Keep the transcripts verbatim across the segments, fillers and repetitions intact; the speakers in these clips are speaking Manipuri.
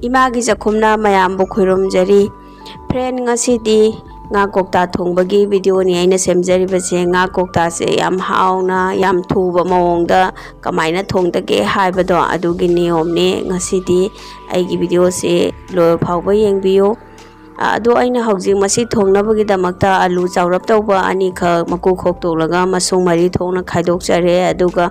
ꯏꯃꯥꯒꯤ ꯆꯥꯛꯈꯨꯝꯅ ꯃꯌꯥꯝꯕꯨ ꯈꯨꯔꯨꯝꯖꯔꯤ꯫ Friend, ꯉꯁꯤꯗꯤ ꯉꯥ ꯀꯧꯇꯥ ꯊꯣꯡꯕꯒꯤ videoꯅꯤ ꯑꯩꯅ ꯁꯦꯝꯖꯔꯤꯕꯁꯦ꯫ ꯉꯥ ꯀꯧꯇꯥꯁꯦ ꯌꯥꯝ ꯍꯥꯎꯅ, ꯌꯥꯝ ꯊꯨꯕ ꯃꯑꯣꯡꯗ ꯀꯃꯥꯏꯅ ꯊꯣꯡꯗꯒꯦ ꯍꯥꯏꯕꯗꯣ, ꯑꯗꯨꯒꯤ ꯅꯤꯌꯣꯝꯅꯤ꯫ ꯉꯁꯤꯗꯤ ꯑꯩꯒꯤ videoꯁꯦ ꯂꯣꯏꯕ ꯐꯥꯎꯕ ꯌꯦꯡꯕꯤꯌꯨ꯫ ꯑꯗꯣ ꯑꯩꯅ ꯍꯧꯖꯤꯛ ꯃꯁꯤ ꯊꯣꯡꯅꯕꯒꯤꯗꯃꯛꯇ ꯑꯂꯨ ꯆꯥꯎꯔꯞ ꯇꯧꯕ ꯑꯅꯤꯈꯛ ꯃꯀꯨ ꯈꯣꯛꯇꯣꯛꯂꯒ ꯃꯁꯨꯡ ꯃꯔꯤ ꯊꯣꯛꯅ ꯈꯥꯏꯗꯣꯛꯆꯔꯦ꯫ ꯑꯗꯨꯒ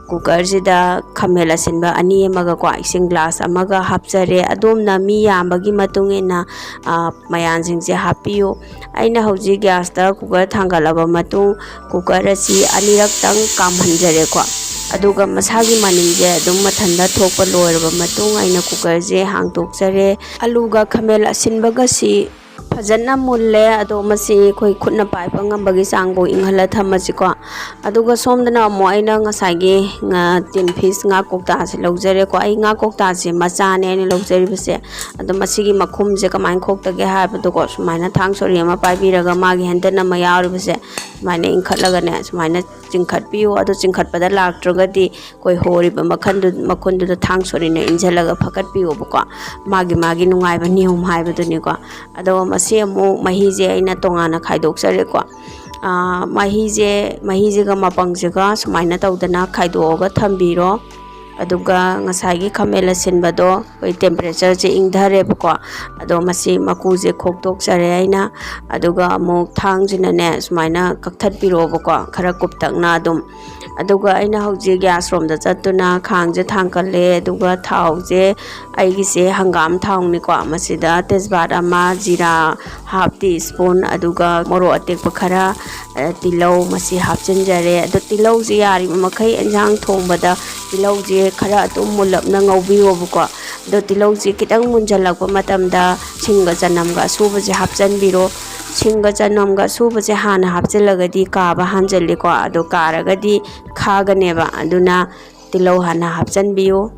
cookerꯁꯤꯗ ꯈꯥꯃꯦꯟ ꯑꯁꯤꯟꯕ ꯑꯅꯤ ꯑꯃꯒꯀꯣ, ꯏꯁꯤꯡ glass ꯑꯃꯒ ꯍꯥꯞꯆꯔꯦ꯫ ꯑꯗꯣꯝꯅ ꯃꯤ ꯌꯥꯝꯕꯒꯤ ꯃꯇꯨꯡ ꯏꯟꯅ, ꯑ, ꯃꯌꯥꯟꯁꯤꯡꯁꯦ ꯍꯥꯞꯄꯤꯌꯨ꯫ ꯑꯩꯅ ꯍꯧꯖꯤꯛ gasꯇ cooker ꯊꯥꯡꯒꯠꯂꯕ ꯃꯇꯨꯡ, cooker ꯑꯁꯤ ꯑꯅꯤꯔꯛꯇꯪ ꯀꯥꯝꯍꯟꯖꯔꯦꯀꯣ꯫ ꯑꯗꯨꯒ ꯃꯁꯥꯒꯤ ꯃꯅꯤꯟꯁꯦ ꯑꯗꯨꯝ ꯃꯊꯟꯇ ꯊꯣꯛꯄ ꯂꯣꯏꯔꯕ ꯃꯇꯨꯡ, ꯑꯩꯅ cookerꯁꯦ ꯍꯥꯡꯗꯣꯛꯆꯔꯦ꯫ ꯑꯂꯨꯒ ꯈꯥꯃꯦꯟ ꯑꯁꯤꯟꯕꯒꯁꯤ ꯐꯖꯅ ꯃꯨꯜꯂꯦ꯫ ꯑꯗꯣ ꯃꯁꯤ ꯑꯩꯈꯣꯏ ꯈꯨꯠꯅ ꯄꯥꯏꯕ ꯉꯝꯕꯒꯤ ꯆꯥꯡꯐꯥꯎ ꯏꯪꯍꯜꯂ ꯊꯝꯃꯁꯤꯀꯣ꯫ ꯑꯗꯨꯒ ꯁꯣꯝꯗꯅ ꯑꯃꯨꯛ ꯑꯩꯅ ꯉꯁꯥꯏꯒꯤ ꯉꯥ, tin piece ꯉꯥ ꯀꯧꯇꯥꯁꯦ ꯂꯧꯖꯔꯦꯀꯣ꯫ ꯑꯩ ꯉꯥ ꯀꯧꯇꯥꯁꯦ ꯃꯆꯥꯅꯦ ꯑꯩꯅ ꯂꯧꯖꯔꯤꯕꯁꯦ꯫ ꯑꯗꯣ ꯃꯁꯤꯒꯤ ꯃꯈꯨꯝꯁꯦ ꯀꯃꯥꯏꯅ ꯈꯣꯛꯇꯒꯦ ꯍꯥꯏꯕꯗꯣꯀꯣ, ꯁꯨꯃꯥꯏꯅ ꯊꯥꯡ ꯁꯣꯔꯤ ꯑꯃ ꯄꯥꯏꯕꯤꯔꯒ ꯃꯥꯒꯤ handle ꯑꯃ ꯌꯥꯎꯔꯤꯕꯁꯦ ꯁꯨꯃꯥꯏꯅ ꯏꯟꯈꯠꯂꯒꯅꯦ, ꯁꯨꯃꯥꯏꯅ ꯆꯤꯡꯈꯠꯄꯤꯌꯨ꯫ ꯑꯗꯨ ꯆꯤꯡꯈꯠꯄꯗ ꯂꯥꯛꯇ꯭ꯔꯒꯗꯤ ꯑꯩꯈꯣꯏ ꯍꯣꯔꯤꯕ ꯃꯈꯟꯗꯨ, ꯃꯈꯨꯟꯗꯨꯗ ꯊꯥꯡ ꯁꯣꯔꯤꯅ ꯏꯟꯁꯤꯜꯂꯒ ꯐꯀꯠꯄꯤꯌꯣꯕꯀꯣ꯫ ꯃꯥꯒꯤ, ꯃꯥꯒꯤ ꯅꯨꯡꯉꯥꯏꯕ ꯅꯤꯌꯣꯝ ꯍꯥꯏꯕꯗꯨꯅꯤꯀꯣ꯫ ꯑꯗꯣ ꯃꯁꯤ ꯑꯃꯨꯛ ꯃꯍꯤꯁꯦ ꯑꯩꯅ ꯇꯣꯉꯥꯟꯅ ꯈꯥꯏꯗꯣꯛꯆꯔꯦꯀꯣ꯫ ꯑꯥ, ꯃꯍꯤꯁꯦ, ꯃꯍꯤꯁꯤꯒ ꯃꯄꯪꯁꯤꯒ ꯁꯨꯃꯥꯏꯅ ꯇꯧꯗꯅ ꯈꯥꯏꯗꯣꯛꯑꯒ ꯊꯝꯕꯤꯔꯣ꯫ ꯑꯗꯨꯒ ꯉꯁꯥꯏꯒꯤ ꯈꯥꯃꯦꯟ ꯑꯁꯤꯟꯕꯗꯣ ꯑꯩꯈꯣꯏ temperatureꯁꯦ ꯏꯪꯊꯔꯦꯕꯀꯣ꯫ ꯑꯗꯣ ꯃꯁꯤ ꯃꯀꯨꯁꯦ ꯈꯣꯛꯇꯣꯛꯆꯔꯦ ꯑꯩꯅ꯫ ꯑꯗꯨꯒ ꯑꯃꯨꯛ ꯊꯥꯡꯁꯤꯅꯅꯦ ꯁꯨꯃꯥꯏꯅ ꯀꯛꯊꯠꯄꯤꯔꯣꯕꯀꯣ, ꯈꯔ ꯀꯨꯞꯇꯛꯅ ꯑꯗꯨꯝ꯫ ꯑꯗꯨꯒ ꯑꯩꯅ ꯍꯧꯖꯤꯛ gasꯔꯣꯝꯗ ꯆꯠꯇꯨꯅ ꯈꯥꯡꯁꯦ ꯊꯥꯡꯒꯠꯂꯦ꯫ ꯑꯗꯨꯒ ꯊꯥꯎꯁꯦ, ꯑꯩꯒꯤꯁꯦ ꯍꯪꯒꯥꯝ ꯊꯥꯎꯅꯤꯀꯣ꯫ ꯃꯁꯤꯗ ꯇꯦꯖꯄꯥꯠ ꯑꯃ, ꯖꯤꯔꯥ half tea spoon, ꯑꯗꯨꯒ ꯃꯣꯔꯣꯛ ꯑꯇꯦꯛꯄ ꯈꯔ, ꯑ, ꯇꯤꯜꯍꯧ ꯃꯁꯤ ꯍꯥꯞꯆꯤꯟꯖꯔꯦ꯫ ꯑꯗꯣ ꯇꯤꯜꯍꯧꯁꯦ ꯌꯥꯔꯤꯕ ꯃꯈꯩ ꯑꯦꯟꯁꯥꯡ ꯊꯣꯡꯕꯗ ꯇꯤꯜꯍꯧꯁꯦ ꯈꯔ ꯑꯗꯨꯝ ꯃꯨꯜꯂꯞꯅ ꯉꯧꯕꯤꯌꯣꯕꯀꯣ꯫ ꯑꯗꯣ ꯇꯤꯜꯍꯧꯁꯦ ꯈꯤꯇꯪ ꯃꯨꯟꯖꯜꯂꯛꯄ ꯃꯇꯝꯗ ꯁꯤꯡꯒ ꯆꯅꯝꯒ ꯑꯁꯨꯕꯁꯦ ꯍꯥꯞꯆꯤꯟꯕꯤꯔꯣ꯫ ꯁꯤꯡꯒ ꯆꯅꯝꯒ ꯑꯁꯨꯕꯁꯦ ꯍꯥꯟꯅ ꯍꯥꯞꯆꯤꯜꯂꯒꯗꯤ ꯀꯥꯕ ꯍꯥꯟꯖꯜꯂꯤꯀꯣ꯫ ꯑꯗꯣ ꯀꯥꯔꯒꯗꯤ ꯈꯥꯒꯅꯦꯕ꯫ ꯑꯗꯨꯅ ꯇꯤꯜꯍꯧ ꯍꯥꯟꯅ ꯍꯥꯞꯆꯤꯟꯕꯤꯌꯨ꯫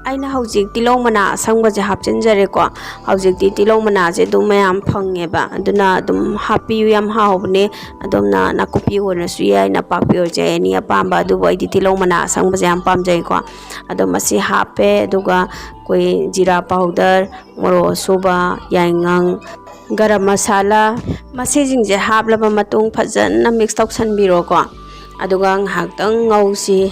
ꯑꯩꯅ ꯍꯧꯖꯤꯛ ꯇꯤꯜꯍꯧ ꯃꯅꯥ ꯑꯁꯪꯕꯁꯦ ꯍꯥꯞꯆꯤꯟꯖꯔꯦꯀꯣ꯫ ꯍꯧꯖꯤꯛꯇꯤ ꯇꯤꯜꯍꯧ ꯃꯅꯥꯁꯦ ꯑꯗꯨꯝ ꯃꯌꯥꯝ ꯐꯪꯉꯦꯕ, ꯑꯗꯨꯅ ꯑꯗꯨꯝ ꯍꯥꯞꯄꯤꯌꯨ, ꯌꯥꯝ ꯍꯥꯎꯕꯅꯦ꯫ ꯑꯗꯣꯝꯅ ꯅꯥꯀꯨꯞꯄꯤ ꯑꯣꯏꯔꯁꯨ ꯌꯥꯏ, ꯅꯄꯥꯛꯄꯤ ꯑꯣꯏꯔꯁꯨ ꯌꯥꯏ, ꯑꯦꯅꯤ ꯑꯄꯥꯝꯕ꯫ ꯑꯗꯨꯕꯨ ꯑꯩꯗꯤ ꯇꯤꯜꯍꯧ ꯃꯅꯥ ꯑꯁꯪꯕꯁꯦ ꯌꯥꯝ ꯄꯥꯝꯖꯩꯀꯣ꯫ ꯑꯗꯣ ꯃꯁꯤ ꯍꯥꯞꯄꯦ, ꯑꯗꯨꯒ ꯑꯩꯈꯣꯏ ꯖꯤꯔꯥ ꯄꯥꯎꯗꯔ, ꯃꯣꯔꯣꯛ ꯑꯁꯨꯕ, ꯌꯥꯏꯉꯪ, ꯒꯔꯝ ꯃꯁꯥꯂꯥ, ꯃꯁꯤꯁꯤꯡꯁꯦ ꯍꯥꯞꯂꯕ ꯃꯇꯨꯡ ꯐꯖꯅ ꯃꯤꯛꯁ ꯇꯧꯁꯟꯕꯤꯔꯣꯀꯣ꯫ ꯑꯗꯨꯒ ꯉꯥꯏꯍꯥꯛꯇꯪ ꯉꯧꯁꯤ꯫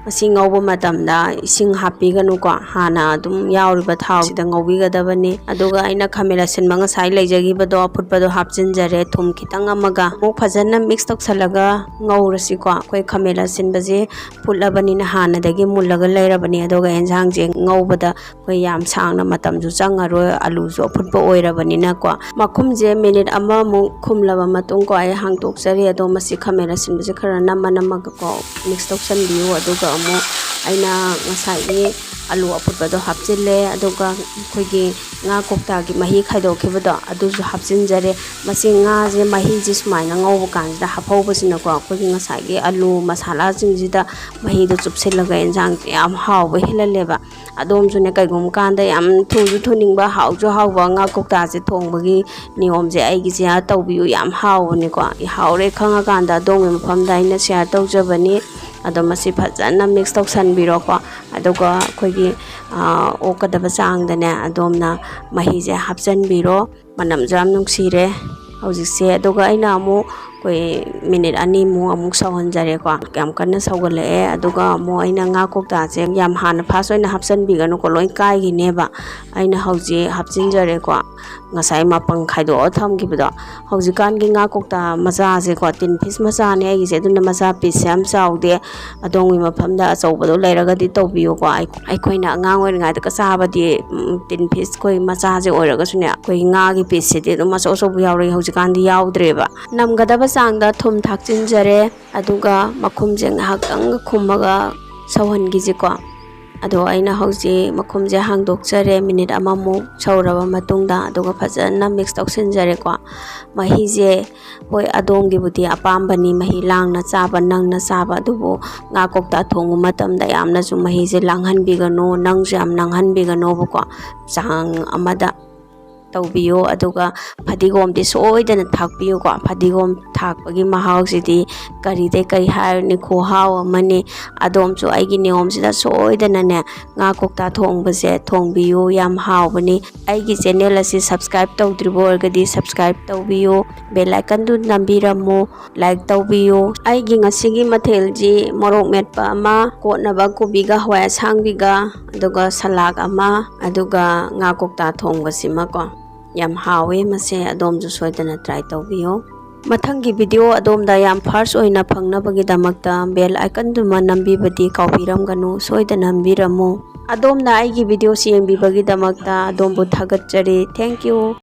ꯃꯁꯤ ꯉꯧꯕ ꯃꯇꯝꯗ ꯏꯁꯤꯡ ꯍꯥꯞꯄꯤꯒꯅꯨꯀꯣ, ꯍꯥꯟꯅ ꯑꯗꯨꯝ ꯌꯥꯎꯔꯤꯕ ꯊꯥꯎꯁꯤꯗ ꯉꯧꯕꯤꯒꯗꯕꯅꯤ꯫ ꯑꯗꯨꯒ ꯑꯩꯅ ꯈꯥꯃꯦꯟ ꯑꯁꯤꯟꯕ ꯉꯁꯥꯏ ꯂꯩꯖꯈꯤꯕꯗꯣ ꯑꯐꯨꯠꯄꯗꯣ ꯍꯥꯞꯆꯤꯟꯖꯔꯦ, ꯊꯨꯝ ꯈꯤꯇꯪ ꯑꯃꯒ꯫ ꯑꯃꯨꯛ ꯐꯖꯅ ꯃꯤꯛꯁ ꯇꯧꯁꯜꯂꯒ ꯉꯧꯔꯁꯤꯀꯣ꯫ ꯑꯩꯈꯣꯏ ꯈꯥꯃꯦꯟ ꯑꯁꯤꯟꯕꯁꯦ ꯐꯨꯠꯂꯕꯅꯤꯅ ꯍꯥꯟꯅꯗꯒꯤ ꯃꯨꯜꯂꯒ ꯂꯩꯔꯕꯅꯤ꯫ ꯑꯗꯨꯒ ꯑꯦꯟꯁꯥꯡꯁꯦ ꯉꯧꯕꯗ ꯑꯩꯈꯣꯏ ꯌꯥꯝ ꯁꯥꯡꯅ ꯃꯇꯝꯁꯨ ꯆꯪꯉꯔꯣꯏ, ꯑꯂꯨꯁꯨ ꯑꯐꯨꯠꯄ ꯑꯣꯏꯔꯕꯅꯤꯅꯀꯣ꯫ ꯃꯈꯨꯝꯁꯦ ꯃꯤꯅꯤꯠ ꯑꯃꯃꯨꯛ ꯈꯨꯝꯂꯕ ꯃꯇꯨꯡꯀꯣ, ꯑꯩ ꯍꯥꯡꯇꯣꯛꯆꯔꯦ꯫ ꯑꯗꯣ ꯃꯁꯤ ꯈꯥꯃꯦꯟ ꯑꯁꯤꯟꯕꯁꯦ ꯈꯔ ꯅꯝꯃ ꯅꯝꯃꯒꯀꯣ ꯃꯤꯛꯁ ꯇꯧꯁꯟꯕꯤꯌꯨ꯫ ꯑꯗꯨꯒ ꯑꯃꯨꯛ ꯑꯩꯅ ꯉꯁꯥꯏꯒꯤ ꯑꯂꯨ ꯑꯐꯨꯠꯄꯗꯣ ꯍꯥꯞꯆꯤꯜꯂꯦ, ꯑꯗꯨꯒ ꯑꯩꯈꯣꯏꯒꯤ ꯉꯥ ꯀꯧꯇꯥꯒꯤ ꯃꯍꯤ ꯈꯥꯏꯗꯣꯛꯈꯤꯕꯗꯣ ꯑꯗꯨꯁꯨ ꯍꯥꯞꯆꯤꯟꯖꯔꯦ꯫ ꯃꯁꯤ ꯉꯥꯁꯦ ꯃꯍꯤꯁꯦ ꯁꯨꯃꯥꯏꯅ ꯉꯧꯕ ꯀꯥꯟꯁꯤꯗ ꯍꯥꯞꯍꯧꯕꯁꯤꯅꯀꯣ, ꯑꯩꯈꯣꯏꯒꯤ ꯉꯁꯥꯏꯒꯤ ꯑꯂꯨ ꯃꯁꯥꯂꯥꯁꯤꯡꯁꯤꯗ ꯃꯍꯤꯗꯣ ꯆꯨꯞꯁꯤꯜꯂꯒ ꯑꯦꯟꯁꯥꯡꯁꯦ ꯌꯥꯝ ꯍꯥꯎꯕ ꯍꯦꯜꯍꯜꯂꯦꯕ꯫ ꯑꯗꯣꯝꯁꯨꯅꯦ, ꯀꯩꯒꯨꯝꯕ ꯀꯥꯟꯗ ꯌꯥꯝ ꯊꯨꯁꯨ ꯊꯨꯅꯤꯡꯕ, ꯍꯥꯎꯁꯨ ꯍꯥꯎꯕ ꯉꯥ ꯀꯧꯇꯥꯁꯦ ꯊꯣꯡꯕꯒꯤ ꯅꯤꯌꯣꯝꯁꯦ ꯑꯩꯒꯤꯁꯦ ꯇꯧꯕꯤꯌꯨ, ꯌꯥꯝ ꯍꯥꯎꯕꯅꯤꯀꯣ꯫ ꯍꯥꯎꯔꯦ ꯈꯪꯉꯀꯥꯟꯗ ꯑꯗꯣꯝꯒꯤ ꯃꯐꯝꯗ ꯑꯩꯅ ꯁꯤꯌꯥꯔ ꯇꯧꯖꯕꯅꯤ꯫ ꯑꯗꯣ ꯃꯁꯤ ꯐꯖꯅ ꯃꯤꯛꯁ ꯇꯧꯁꯟꯕꯤꯔꯣꯀꯣ꯫ ꯑꯗꯨꯒ ꯑꯩꯈꯣꯏꯒꯤ, ꯑꯥ, ꯑꯣꯛꯀꯗꯕ ꯆꯥꯡꯗꯅꯦ ꯑꯗꯣꯝꯅ ꯃꯍꯤꯁꯦ ꯍꯥꯞꯆꯟꯕꯤꯔꯣ꯫ ꯃꯅꯝꯁꯨ ꯌꯥꯝ ꯅꯨꯡꯁꯤꯔꯦ ꯍꯧꯖꯤꯛꯁꯦ꯫ ꯑꯗꯨꯒ ꯑꯩꯅ ꯑꯃꯨꯛ ꯑꯩꯈꯣꯏ ꯃꯤꯅꯤꯠ ꯑꯅꯤꯃꯨꯛ ꯑꯃꯨꯛ ꯁꯧꯍꯟꯖꯔꯦꯀꯣ꯫ ꯌꯥꯝ ꯀꯟꯅ ꯁꯧꯒꯠꯂꯛꯑꯦ꯫ ꯑꯗꯨꯒ ꯑꯃꯨꯛ ꯑꯩꯅ ꯉꯥ ꯀꯧꯇꯥꯁꯦ ꯌꯥꯝ ꯍꯥꯟꯅ ꯐꯥꯁ ꯑꯣꯏꯅ ꯍꯥꯞꯆꯟꯕꯤꯒꯅꯨꯀꯣ, ꯂꯣꯏ ꯀꯥꯏꯈꯤꯅꯦꯕ꯫ ꯑꯩꯅ ꯍꯧꯖꯤꯛ ꯍꯥꯞꯆꯤꯟꯖꯔꯦꯀꯣ, ꯉꯁꯥꯏ ꯃꯄꯪ ꯈꯥꯏꯗꯣꯛꯑ ꯊꯝꯈꯤꯕꯗꯣ꯫ ꯍꯧꯖꯤꯛꯀꯥꯟꯒꯤ ꯉꯥ ꯀꯧꯇꯥ ꯃꯆꯥꯁꯦꯀꯣ, ꯇꯤꯟ ꯐꯤꯁ ꯃꯆꯥꯅꯦ ꯑꯩꯒꯤꯁꯦ, ꯑꯗꯨꯅ ꯃꯆꯥ ꯄꯤꯁꯁꯦ ꯌꯥꯝ ꯆꯥꯎꯗꯦ꯫ ꯑꯗꯣꯝꯒꯤ ꯃꯐꯝꯗ ꯑꯆꯧꯕꯗꯣ ꯂꯩꯔꯒꯗꯤ ꯇꯧꯕꯤꯌꯨꯀꯣ꯫ ꯑꯩ-, ꯑꯩꯈꯣꯏꯅ ꯑꯉꯥꯡ ꯑꯣꯏꯔꯤꯉꯩꯗꯒ ꯆꯥꯕꯗꯤ, ꯎꯝ, ꯇꯤꯟ ꯐꯤꯁ ꯑꯩꯈꯣꯏ ꯃꯆꯥꯁꯦ ꯑꯣꯏꯔꯒꯁꯨꯅꯦ, ꯑꯩꯈꯣꯏ ꯉꯥꯒꯤ ꯄꯤꯁꯁꯤꯗꯤ ꯑꯗꯨꯝ ꯑꯆꯧ ꯑꯆꯧꯕ ꯌꯥꯎꯔꯛꯏ, ꯍꯧꯖꯤꯛꯀꯥꯟꯗꯤ ꯌꯥꯎꯗ꯭ꯔꯦꯕ꯫ ꯅꯝꯒꯗꯕ ꯆꯥꯡꯗ ꯊꯨꯝ ꯊꯥꯛꯆꯤꯟꯖꯔꯦ꯫ ꯑꯗꯨꯒ ꯃꯈꯨꯝꯁꯦ ꯉꯥꯏꯍꯥꯛꯇꯪ ꯈꯨꯝꯃꯒ ꯁꯧꯍꯟꯈꯤꯁꯤꯀꯣ꯫ ꯑꯗꯣ ꯑꯩꯅ ꯍꯧꯖꯤꯛ ꯃꯈꯨꯝꯁꯦ ꯍꯥꯡꯗꯣꯛꯆꯔꯦ, ꯃꯤꯅꯤꯠ ꯑꯃꯃꯨꯛ ꯁꯧꯔꯕ ꯃꯇꯨꯡꯗ, ꯑꯗꯨꯒ ꯐꯖꯅ ꯃꯤꯛꯁ ꯇꯧꯁꯤꯟꯖꯔꯦꯀꯣ꯫ ꯃꯍꯤꯁꯦ ꯍꯣꯏ, ꯑꯗꯣꯝꯒꯤꯕꯨꯗꯤ ꯑꯄꯥꯝꯕꯅꯤ, ꯃꯍꯤ ꯂꯥꯡꯅ ꯆꯥꯕ, ꯅꯪꯅ ꯆꯥꯕ, ꯑꯗꯨꯕꯨ ꯉꯥ ꯀꯧꯇꯥ ꯊꯣꯡꯕ ꯃꯇꯝꯗ ꯌꯥꯝꯅꯁꯨ ꯃꯍꯤꯁꯦ ꯂꯥꯡꯍꯟꯕꯤꯒꯅꯨ, ꯅꯪꯁꯨ ꯌꯥꯝ ꯅꯪꯍꯟꯕꯤꯒꯅꯣꯕꯀꯣ꯫ ꯆꯥꯡ ꯑꯃꯗ ꯇꯧꯕꯤꯌꯨ꯫ ꯑꯗꯨꯒ ꯐꯗꯤꯒꯣꯝꯗꯤ ꯁꯣꯏꯗꯅ ꯊꯥꯛꯄꯤꯌꯨꯀꯣ꯫ ꯐꯗꯤꯒꯣꯝ ꯊꯥꯛꯄꯒꯤ ꯃꯍꯥꯎꯁꯤꯗꯤ ꯀꯔꯤꯗꯩ ꯀꯔꯤ ꯍꯥꯏꯔꯨꯅꯤ, ꯈꯨꯍꯥꯎ ꯑꯃꯅꯤ꯫ ꯑꯗꯣꯝꯁꯨ ꯑꯩꯒꯤ ꯅꯤꯌꯣꯝꯁꯤꯗ ꯁꯣꯏꯗꯅꯅꯦ ꯉꯥ ꯀꯧꯇꯥ ꯊꯣꯡꯕꯁꯦ ꯊꯣꯡꯕꯤꯌꯨ, ꯌꯥꯝ ꯍꯥꯎꯕꯅꯤ꯫ ꯑꯩꯒꯤ ꯆꯦꯅꯦꯜ ꯑꯁꯤ ꯁꯕꯁꯀ꯭ꯔꯥꯏꯕ ꯇꯧꯗ꯭ꯔꯤꯕ ꯑꯣꯏꯔꯒꯗꯤ ꯁꯕꯁꯀ꯭ꯔꯥꯏꯕ ꯇꯧꯕꯤꯌꯨ, ꯕꯦꯜ ꯑꯥꯏꯀꯟꯗꯨ ꯅꯝꯕꯤꯔꯝꯃꯨ, ꯂꯥꯏꯛ ꯇꯧꯕꯤꯌꯨ꯫ ꯑꯩꯒꯤ ꯉꯁꯤꯒꯤ ꯃꯊꯦꯜꯁꯤ ꯃꯣꯔꯣꯛ ꯃꯦꯠꯄ ꯑꯃ, ꯀꯣꯠꯅꯕ ꯀꯣꯕꯤꯒ ꯍꯋꯥꯏ ꯑꯁꯥꯡꯕꯤꯒ, ꯑꯗꯨꯒ ꯁꯂꯥꯗ ꯑꯃ, ꯑꯗꯨꯒ ꯉꯥ ꯀꯧꯇꯥ ꯊꯣꯡꯕꯁꯤꯃꯀꯣ꯫ ꯌꯥꯝ ꯍꯥꯎꯋꯦ ꯃꯁꯦ, ꯑꯗꯣꯝꯁꯨ ꯁꯣꯏꯗꯅ ꯇ꯭ꯔꯥꯏ ꯇꯧꯕꯤꯌꯨ꯫ ꯃꯊꯪꯒꯤ ꯚꯤꯗꯤꯑꯣ ꯑꯗꯣꯝꯗ ꯌꯥꯝ ꯐꯥꯔꯁ ꯑꯣꯏꯅ ꯐꯪꯅꯕꯒꯤꯗꯃꯛꯇ ꯕꯦꯜ ꯑꯥꯏꯀꯟꯗꯨꯃ ꯅꯝꯕꯤꯕꯗꯤ ꯀꯥꯎꯕꯤꯔꯝꯒꯅꯨ, ꯁꯣꯏꯗꯅ ꯅꯝꯕꯤꯔꯝꯃꯨ꯫ ꯑꯗꯣꯝꯅ ꯑꯩꯒꯤ ꯚꯤꯗꯤꯑꯣꯁꯤ ꯌꯦꯡꯕꯤꯕꯒꯤꯗꯃꯛꯇ ꯑꯗꯣꯝꯕꯨ ꯊꯥꯒꯠꯆꯔꯤ꯫ Thank you꯫